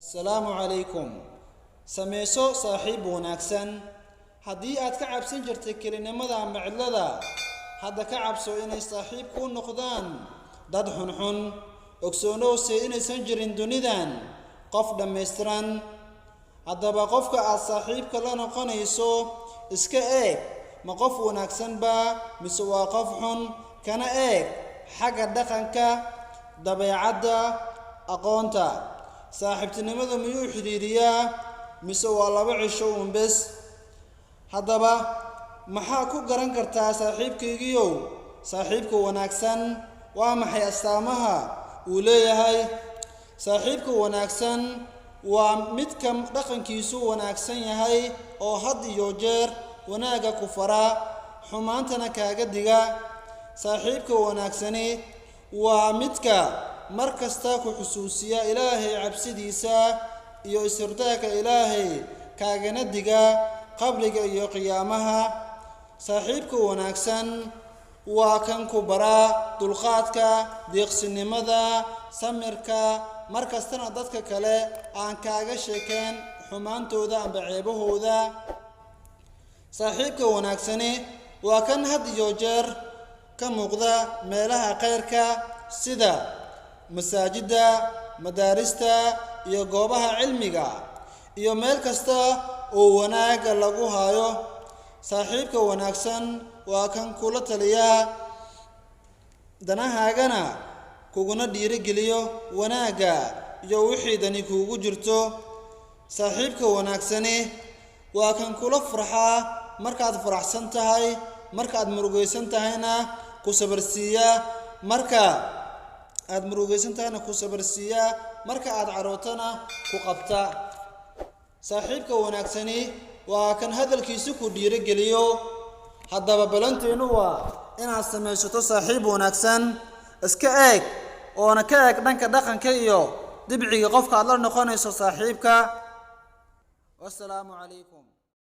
Asalaamu calaykum. Samayso saaxiib wanaagsan. Haddii aad ka cabsan jirtay kelinimada ama cidlada, hadda ka cabso inay saaxiib kuu noqdaan dad xunxun. Ogsoonowse inaysan jirin dunidan qof dhammaystiran. Haddaba, qofka aad saaxiibka la noqonayso iska eeg: ma qof wanaagsan baa mise waa qof xun? Kana eeg xagga dhaqanka, dabeecadda, aqoonta. Saaxiibtinimadu miyuu xidhiiriyaa mise waa 2 cisho uun bes? Haddaba, maxaa ku garan kartaa, saaxiibkaygiiow, saaxiibka wanaagsan? Waa maxay astaamaha uu leeyahay? Saaxiibka wanaagsan waa midka dhaqankiisu wanaagsan yahay oo had iyo jeer wanaagga ku fara, xumaantana kaaga diga. Saaxiibka wanaagsani waa midka mar kasta ku xusuusiya Ilaahay cabsidiisa iyo is-hortaagka Ilaahay, kaagana diga qabriga iyo qiyaamaha. Saaxiibka wanaagsan waa kan ku baraa dulqaadka, deeqsinimada, samirka, mar kastana dadka kale aan kaaga sheekeen xumaantooda amba ceebahooda. Saaxiibka wanaagsani waa kan had iyo jeer ka muuqda meelaha khayrka, sida masaajidda, madaarista iyo goobaha cilmiga iyo meel kasta oo wanaagga lagu hayo. Saaxiibka wanaagsan waa kan kula taliya danahaagana, kuguna dhiirigeliyo wanaagga iyo wixii dani kuugu jirto. Saaxiibka wanaagsani waa kan kula farxaa markaad faraxsan tahay, markaad murugaysan tahayna ku sabarsiiya, marka aad murugaysan tahayna ku sabarsiiya, marka aad carootana ku qabta. Saaxiibka wanaagsani waa kan hadalkiisu ku dhiirigeliyo. Haddaba, balanteennu waa inaad samaysato saaxiib wanaagsan. Iska eeg oona ka eeg dhanka dhaqanka iyo dibciga qofka aad la noqonayso saaxiibka. Wasalaamu calaykum.